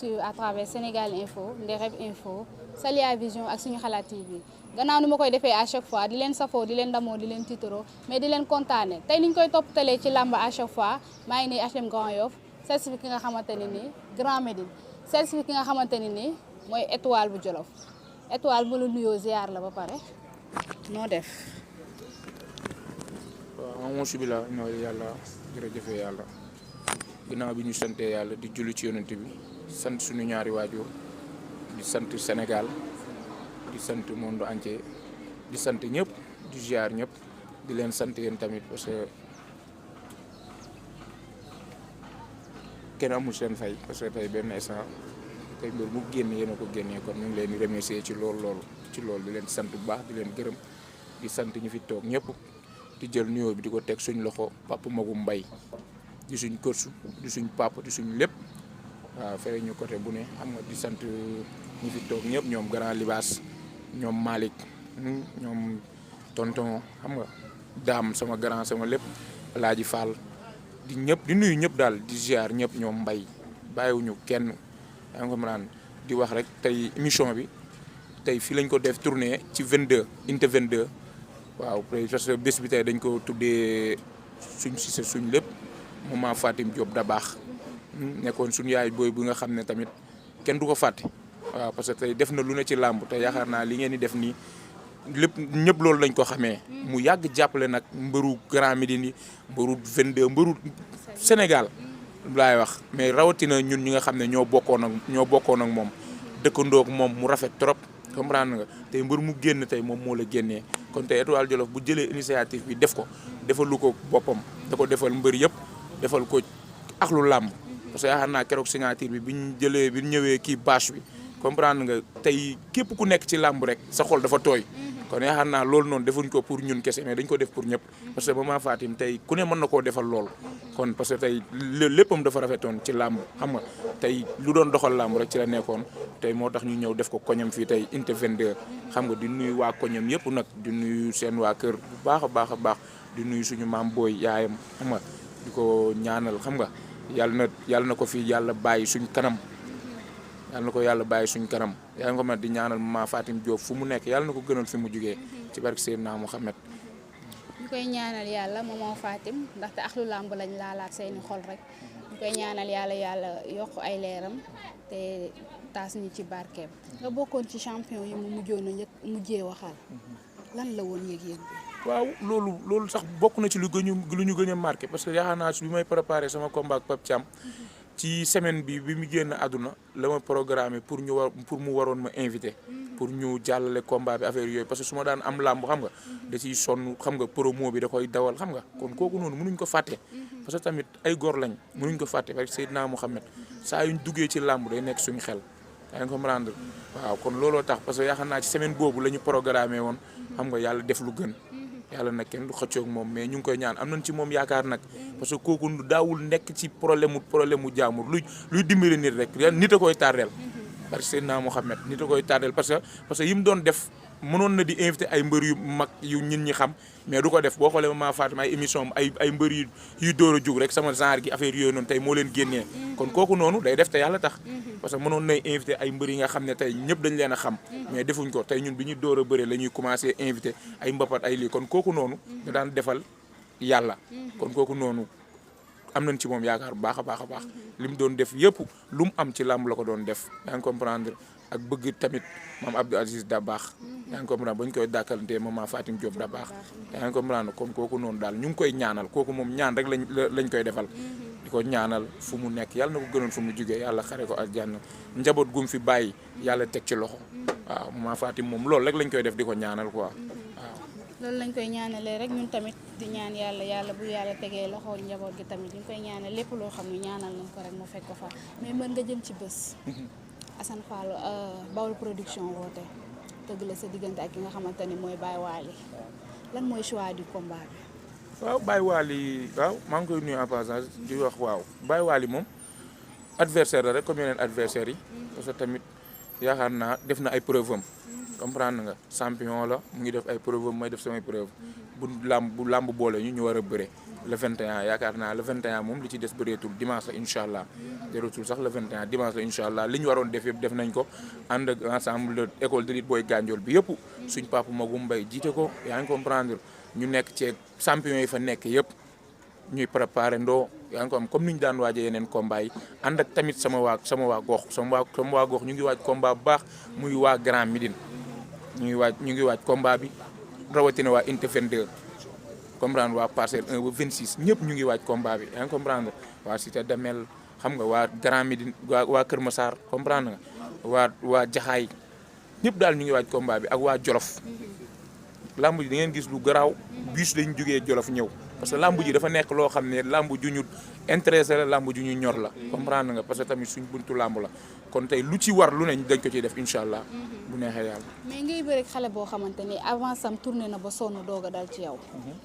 suivre à travers Sénégal Info Ndereb Info Salia Vision ak suñu xalaat TV gannaaw ni ma koy defee à chaque fois di leen safoo di leen ndamoo di leen tiitaroo mais di leen kontaane tey ni ñu koy toppatalee ci làmb à chaque fois maa ngi nii HLM Grand Yoff certifié ki nga xamante ne nii Grand Médine certifié ki nga xamante ne nii mooy étoile bu Jolof étoile bu la nuyoo ziar la ba pare noo def. waaw moom bi la ñoo yàlla jërëjëf yàlla ginnaaw bi ñu santee yàlla di julli ci yonent bi sant suñu ñaari waajur di sant Sénégal di sant monde entier di sant ñëpp di ziar ñëpp di leen sant yéen tamit parce que kenn amul seen fay parce que tey benn instant tey mbir mu génn yéen a ko génnee kon ñu ngi leen di remercier ci loolu di leen sant bu baax di leen gërëm di sant ñu fi toog ñëpp di jël nuyoo bi di ko teg suñ loxo Papa Magum Mbaye di suñ kërsu di suñ papa di suñ lépp waaw fere ñu côté bu ne xam nga di sant ñi fi toog ñëpp ñoom Grand Libaas ñoom Malick ñoom tonton xam nga daam sama grand sama lépp Alaaji Fall di ñëpp di nuyu ñëpp daal di ziar ñëpp ñoom mbay bàyyiwuñu kenn yaa ngi ko mën di wax rek tey émission bi tey fii lañ ko def tournée ci 22 unité 22 waaw parce que bés bi tey dañ ko tuddee suñ Cissé suñ lépp maman Fatim Diop da baax nekkoon suñu yaay booy bu nga xam ne tamit kenn du ko fàtte waaw parce que tey def na lu ne ci làmb te yaakaar naa li ngeen di def nii lépp ñëpp loolu lañ ko xamee mu yàgg jàppale nag mbëru Grand Médine yi mbëru 22 mbëru Sénégal laay wax mais rawatina ñun ñi nga xam ne ñoo bokkoon ak moom dëkkandoo ak moom mu rafet trop comprendre nga tey mbër mu génn tey moom moo la génnee kon tey Étoile Jolof bu jëlee initiative bi def ko defalu ko boppam da ko defal mbër yëpp defal ko axlu làmb parce que yaakaar naa keroog signature bi bi ñu ñëwee kii bâche bi comprendre nga tey képp ku nekk ci làmb rek sa xol dafa tooy kon yaakaar naa loolu noonu defuñ ko pour ñun kese mais dañ ko def pour ñëpp parce que maman Fatim tey ku ne mën na koo defal loolu kon parce que tey léppam dafa rafetoon ci làmb xam nga tey lu doon doxal làmb rek ci la nekkoon tey moo tax ñu ñëw def ko koñam fii tey unité 22 xam nga di nuyu waa koñam yëpp nag di nuyu seen waa kër bu baax a baax di nuyu suñu maam booy yaayam xam nga di ko ñaanal xam nga yàlla na ko fi yàlla bàyyi suñ kanam yàlla na ko yàlla bàyyi suñ kanam yaa ngi ko mën di ñaanal maman Fatim Diop fu mu nekk yàlla na ko gënal fi mu jugee ci barke Seydina Mouhamed. ñu koy ñaanal yàlla maman Fatim ndaxte ak lu làmb lañ laalaat seeni xol rek ñu koy ñaanal yàlla yokk ay leeram te taas ñu ci barkeem nga bokkoon ci champion yi mu mujjee waxal lan la woon yëg-yëg bi. waaw loolu sax bokk na ci lu ñu gën a marqué parce que yaakaar naa bi may préparé sama combat ak Pape Thiam ci semaine bi mu génn àdduna la ma programmé pour mu waroon ma invité pour ñu jàllale combat bi affaire yooyu parce que su ma daan am làmb xam nga da ciy sonn xam nga promo bi da koy dawal xam nga kon kooku noonu mënuñ ko fàtte parce que tamit ay góor lañ mënuñ ko fàtte parce que Seydina Mouhamed saa yuñ duggee ci làmb day nekk suñu xel yaa ngi comprendre waaw kon looloo tax parce que yaakaar naa ci semaine boobu la ñu programmé woon xam nga yàlla def lu gën yàlla nag kenn du xëccoog moom mais ñu ngi koy ñaan am nañ ci moom yaakaar nag parce que kooku daawul nekk ci problème mu jaamur luy dimbali nit rek nit a koy tardeel parce que Seydina Mouhamed nit a koy tardeel parce que yi mu doon def mënoon na di invité ay mbër yu mag yu ñin ñi xam mais du ko def boo xoolee ma Fatima ay émission ay mbër yu door a jug rek sama genre gi affaire yooyu noonu tey moo leen génnee kon kooku noonu day def te yàlla tax parce que mënoon nay invité ay mbër yi nga xam ne tey ñëpp dañ leen a xam mais defuñ ko tey ñun bi ñu door a bëre la ñuy commencé invité ay mbapat ay lii kon kooku noonu da daan defal yàlla kon kooku noonu am nañ ci moom yaakaar bu baax a baax li mu doon def yëpp lu mu am ci làmb la ko doon def yaa ngi comprendre ak bëgg tamit maam Abdou Aziz da baax yaa ngi comprendre ba ñu koy dàkkalantee maman Fatim Diop da baax yaa ngi comprendre kon kooku noonu daal ñu ngi koy ñaanal kooku moom ñaan rek lañ koy defal di ko ñaanal fu mu nekk yàlla na ko gënoon fu mu jugee yàlla xare ko aljanna njaboot gum fi bàyyi yàlla teg ci loxo waaw maman Fatim moom loolu rek lañ koy def di ko ñaanal quoi waaw. loolu lañ koy ñaanalee rek ñun tamit di ñaan yàlla bu yàlla tegee loxo njaboot gi tamit ñu ngi koy ñaanal lépp loo xam ne ñaanal nañ ko rek mu fekk ko fa mais mën nga jëm ci bés. Assane Fall Baol production woote tëgg la sa diggante ak ki nga xamante ni mooy Baye Waly lan mooy choix du combat bi. waaw Baye Waly waaw maa ngi koy nuyu en passant di wax waaw Baye Waly moom adversaire la rek comme yeneen adversaire yi parce que tamit yaakaar naa def na ay preuve am comprendre nga champion la mu ngi def ay preuve am may def samay preuve bu làmb boole ñu war a bëre le 21 yaakaar naa le 21 moom li ci des bëreetul dimanche la incha allah bëreetul sax le 21 dimanche la incha allah li ñu waroon def yëpp def nañ ko ànd ak ensemble de école de lutte booy Gandiol bi yëpp suñ papa Magum Mbaye jiite ko yaa ngi comprendre ñu nekk ci champion yi fa nekk yëpp ñuy préparé ndoo yaa ngi ko am comme ni ñu daan waajee yeneen combat yi ànd ak tamit sama waa gox sama waa gox ñu ngi waaj combat bu baax muy waa Grand Médine ñu ngi waaj combat bi rawatina waa Inte 22 comprendre waa parcelle 1 ba 26 ñëpp ñu ngi waaj combat bi yaa ngi comprendre waa Cité Damel xam nga waa Grand Médine waa Kër Massar comprendre nga waa Jaxaay ñëpp daal ñu ngi waaj combat bi ak waa Jolof lamb ji da ngeen gis lu garaaw bus lañ jógee Jolof ñëw parce que lamb ji dafa nekk loo xam ne lamb ju ñu intéressé la lamb ju ñu ñor la comprendre nga parce que tamit suñ buntu lamb la kon tey lu ci war lu ne dañ ko ciy def incha allah bu neexee yàlla. mais ngay bëre xale boo xamante ni avant sam tourné na ba sonn doog a dal ci yow.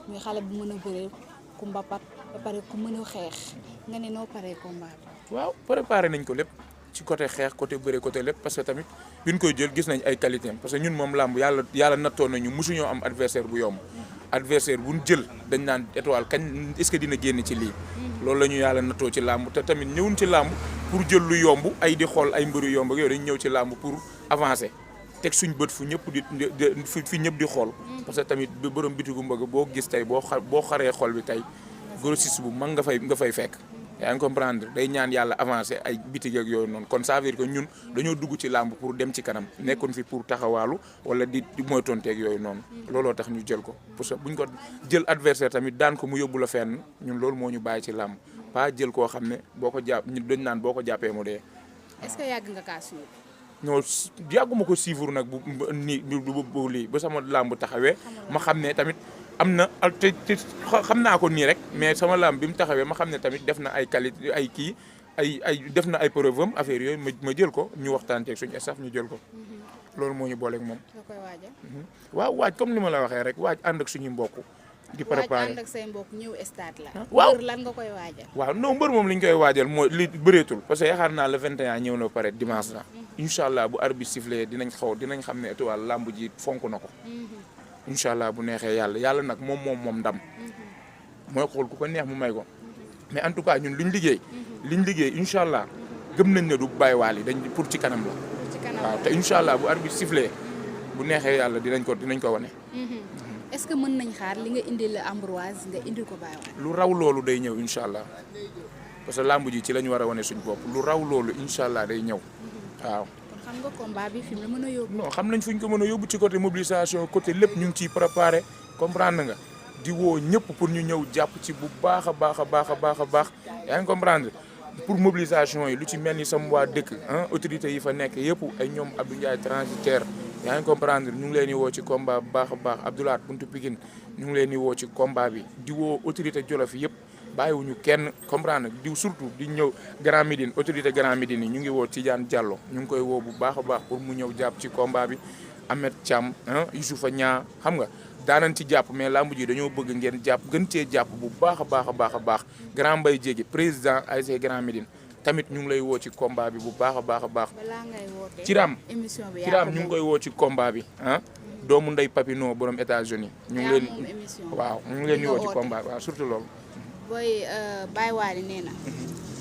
muy xale bu mën a bëree ku mbapat ba pare ku mën a xeex nga ne noo paree combat bi. waaw préparé nañ ko lépp ci côté xeex côté bëre côté lépp parce que tamit bi ñu koy jël gis nañ ay qualité parce que ñun moom lamb yàlla nattoon nañu mosuñoo am adversaire bu yomb. adversaire bu ñu jël dañ naan étoile kañ est-ce que dina génn ci lii loolu la ñu yàlla nattoo ci làmb te tamit ñëwuñ ci làmb pour jël lu yomb ay di xool ay mbëru yomb ak yooyu dañ ñëw ci làmb pour avancer teg suñ bët fu ñëpp fi ñëpp di xool parce que tamit borom bitigu mbëgg boo gis tey boo xaree xol bi tey grossiste bu mag nga fay fekk yaa ngi comprendre day ñaan yàlla avancer ay bitig ak yooyu noonu kon ça veut dire que ñun dañoo dugg ci làmb pour dem ci kanam nekkoon fi pour taxawaalu wala di moytonteeg yooyu noonu looloo tax ñu jël ko parce que buñ ko jël adversaire tamit daan ko mu yóbbu la fenn ñun loolu moo ñu bàyyi ci làmb pas jël koo xam ne boo ko jàpp ñu dañ naan boo ko jàppee mu dee. est-ce que yàgg nga kaa suivre. non yàgguma ko suivre nag bu lii ba sama làmb taxawee ma xam ne tamit. am na te xam naa ko nii rek mais sama lamb bi mu taxawee ma xam ne tamit def na ay qualité ay kii ay def na ay preuve am affaire yooyu ma jël ko ñu waxtaan teeg suñu staff ñu jël ko loolu moo ñu booleeg moom. nga koy waajal. waaw waaj comme ni ma la waxee rek waaj ànd ak suñu mbokk. di préparer waaj ànd ak say mbokk ñëw stade la. waaw mbër lan nga koy waajal. waaw non mbër moom li ñu koy waajal mooy li bëreetul parce que yaakaar naa le 21 ñëw na pare dimanche la. incha allah bu arbitre sifflé dinañ xam ne étoile lamb ji fonk na ko. incha allah bu neexee yàlla nag moom ndam mooy xool ku ko neex mu may ko mais en tout cas ñun liñ liggéey incha allah gëm nañ ne du bàyyiwaal yi dañ pour ci kanam la. waaw te incha allah bu arbitre sifflé bu neexee yàlla dinañ ko wane. est-ce que mën nañ xaar li nga indil la Ambroise nga indil ko bàyyiwaal. lu raw loolu day ñëw incha allah parce que lamb ji ci la ñu war a wane suñ bopp lu raw loolu incha allah day ñëw waaw. xam nga combat bi fi mu la mën a yóbbu. non xam nañ fu ñu ko mën a yóbbu ci côté mobilisation côté lépp ñu ngi ciy préparé comprendre nga di woo ñëpp pour ñu ñëw jàpp ci bu baax a baax yaa ngi comprendre pour mobilisation yi lu ci mel ni sama waa dëkk autorités yi fa nekk yëpp ay ñoom Abdou Ndiaye transitaire yaa ngi comprendre ñu ngi leen di woo ci combat bu baax a baax Abdoulaat Buntu Pikine ñu ngi leen di woo ci combat bi di woo autorité Jolof yëpp. bàyyiwuñu kenn comprendre di surtout di ñëw Grand Médine autorité Grand Médine yi ñu ngi woo Tidiane Diallo ñu ngi koy woo bu baax a baax pour mu ñëw jàpp ci combat bi Ahmed Thiam Youssoufa Niang xam nga daanañ ci jàpp mais lamb ji dañoo bëgg ngeen gën cee jàpp bu baax a baax Grand Mbaye Diégui président ASC Grand Médine tamit ñu ngi lay woo ci combat bi bu baax a baax. balaa ngay woote Ciram émission bi Ciram ñu ngi koy woo ci combat bi doomu ndey Papino borom États-Unis ñu ngi leen di woo ci combat bi waaw surtout loolu. booy Baye Waly nee na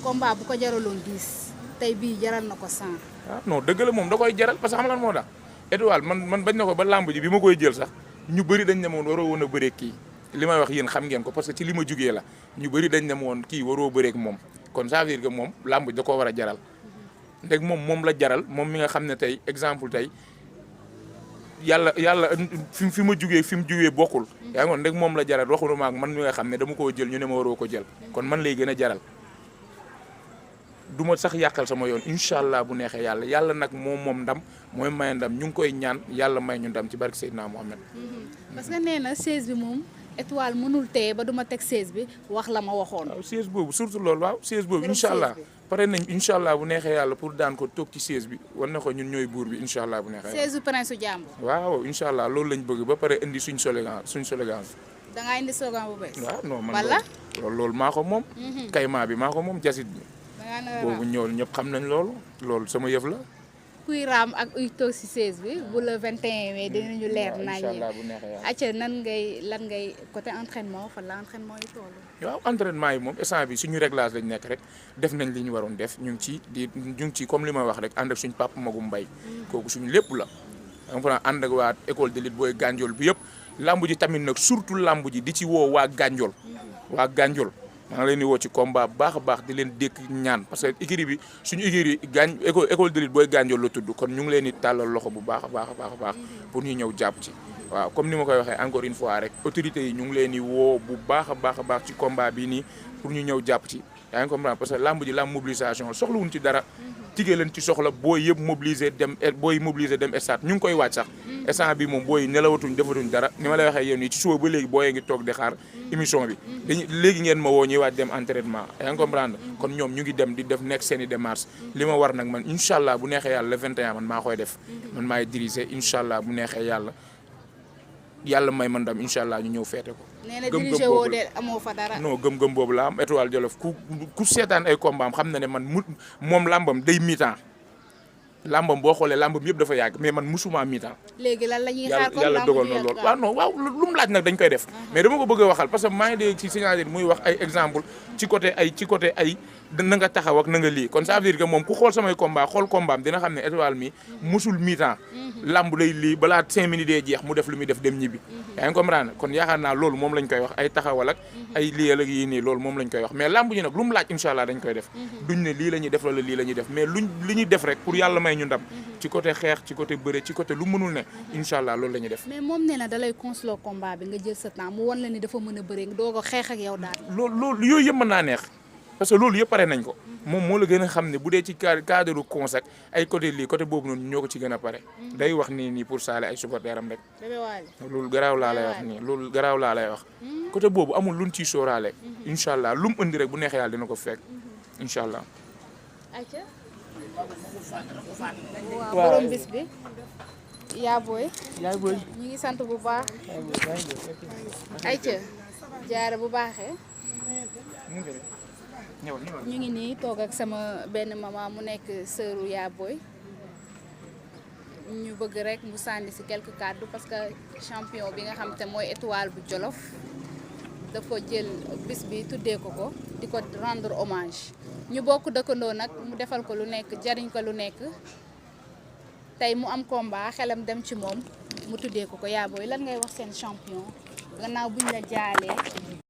combat bu ko jaraloon 10 tey bii jaral na ko 100. non dëgg la moom da koy jaral parce que xam nga lan moo tax étoile man bañ na ko ba lamb ji bi ma koy jël sax ñu bëri dañ ne ma woon waroo woon a bëree kii li may wax yéen xam ngeen ko parce que ci li ma jugee la ñu bëri dañ ne ma woon kii waroo bëreek moom kon ça veut dire que moom lamb ji da koo war a jaral ndeg moom la jaral moom mi nga xam ne tey exemple tey yàlla fi ma jugee fi mu jugee bokkul yaa ngi woon ndeg moom la jaral waxunu maak man mi nga xam ne dama koo jël ñu ne ma waroo ko jël kon man lay gën a jaral du ma sax yàqal sama yoon incha allah bu neexee yàlla nag moom ndam mooy may ndam ñu ngi koy ñaan yàlla may ñu ndam ci barke Seydina Mohamed. parce que nee na 16 bi moom étoile mënul téye ba du ma teg 16 bi wax la ma waxoon. waaw 16 boobu surtout loolu waaw 16 boobu incha allah pare nañ incha allah bu neexee yàlla pour daan ko toog ci 16 bi war na ko ñun ñooy buur bi incha allah bu neexee yàlla. 16 prince su jàmbur. waaw incha allah loolu lañ bëgg ba pare indi suñ slogan. da ngaa indi slogan bu bees. waaw non man wala loolu maa ko moom. kaymaa bi maa ko moom jasit bi. boobu ñëw ñëpp xam nañ loolu sama yëf la kuy raam ak uy toog si 16 bi bu le 21 mai dinañu leer nañ incha allah bu neexee yàlla. acca lan ngay côté entraînement fan la entraînement yi toll. waaw entraînement yi moom instant bi suñu réglage lañ nekk rek def nañ li ñu waroon def ñu ngi ci comme li ma wax rek ànd ak suñu papa magum mbay kooku suñu lépp la donc ànd ak waa école de lutte booy Gandiol bi yëpp lamb ji tamit nag surtout lamb ji di ci woo waa Gandiol maa ngi leen di woo ci combat baax a baax di leen dékk ñaan parce que écurie bi suñu écurie école de lutte booy Gandiol la tudd kon ñu ngi leen di tàllal loxo bu baax a baax pour ñu ñëw jàpp ci waaw comme ni ma koy waxee encore une fois rek autorités yi ñu ngi leen di woo bu baax a baax ci combat bi nii pour ñu ñëw jàpp ci yaa ngi comprendre parce que lamb ji lamb mobilisation soxlawuñ ci dara tigee leen ci soxla booy yëpp mobiliser dem stade ñu ngi koy waaj sax instant bi moom booy nelawatuñ defatuñ dara ni ma lay waxee yéen nii ci suba ba léegi booyee ngi toog di xaar émission bi léegi ngeen ma woo ñuy waaj dem entraînement yaa ngi comprendre kon ñoom ñu ngi dem di def nekk seen i démarche li ma war nag man incha allah bu neexee yàlla le 21 man maa koy def man maay diriger incha allah bu neexee yàlla may man dam incha allah ñu ñëw feete ko. nee na diriger woo de amoo fa dara. non gëm-gëm boobu la am Étoile Jolof ku seetaan ay combat am xam na ne man moom lambam day mi-temps lambam boo xoolee lambam yëpp dafa yàgg mais man musuma mi-temps. léegi lan la ñuy xaar kon yàlla dogal na lool waaw non waaw lu mu laaj nag dañ koy def. mais dama ko bëgg a waxal parce que maa ngi dégg ci signature muy wax ay exemple ci côté ay na nga taxaw ak na nga lii kon ça veut dire que moom ku xool samay combat xool combat am dina xam ne Étoile mi musul mi-temps lamb lay lii balaa 5 minutes dee jeex mu def lu muy def dem ñibbi yaa ngi comprendre kon yaakaar naa loolu moom lañ koy wax ay taxawal ak ay liyal ak yii nii loolu moom lañ koy wax mais lamb ji nag lu mu laaj incha allah dañ koy def duñ ne lii la ñuy def wala lii la ñuy def mais li ñuy def rek pour yàlla may ñu ndam ci côté xeex ci côté bëre ci côté lu mënul ne incha allah loolu la ñuy def. mais moom nee na da lay consulter combat bi nga jël sa temps mu wan la ni dafa mën a bëre doo ko xeex ak yow daal. loolu yooyu yëpp mën naa neex parce que loolu yëpp pare nañ ko moom moo la gën a xam ne bu dee ci cadre conseil ay côté lii côté boobu noonu ñoo ko ci gën a pare day wax nii pour saale ay supporters am rek loolu garaaw laa lay wax nii loolu garaaw laa lay wax côté boobu amul luñ ciy sóoraale incha allah lu mu indi rek bu neexee yàlla dina ko fekk incha allah. waaw borom bis bi yaa booy ñu ngi sant bu baax ayca jaare bu baaxee ñu ngi nii toog ak sama benn maman mu nekk sëru yaa booy ñu bëgg rek mu sànni si quelques kàddu parce que champion bi nga xam te mooy Étoile bu Jolof dafa jël bis bi tuddee ko di ko rendre hommage ñu bokk dëkkandoo nag mu defal ko lu nekk jariñ ko lu nekk tey mu am combat xelam dem ci moom mu tuddee ko yaa booy lan ngay wax seen champion gannaaw buñ la jaalee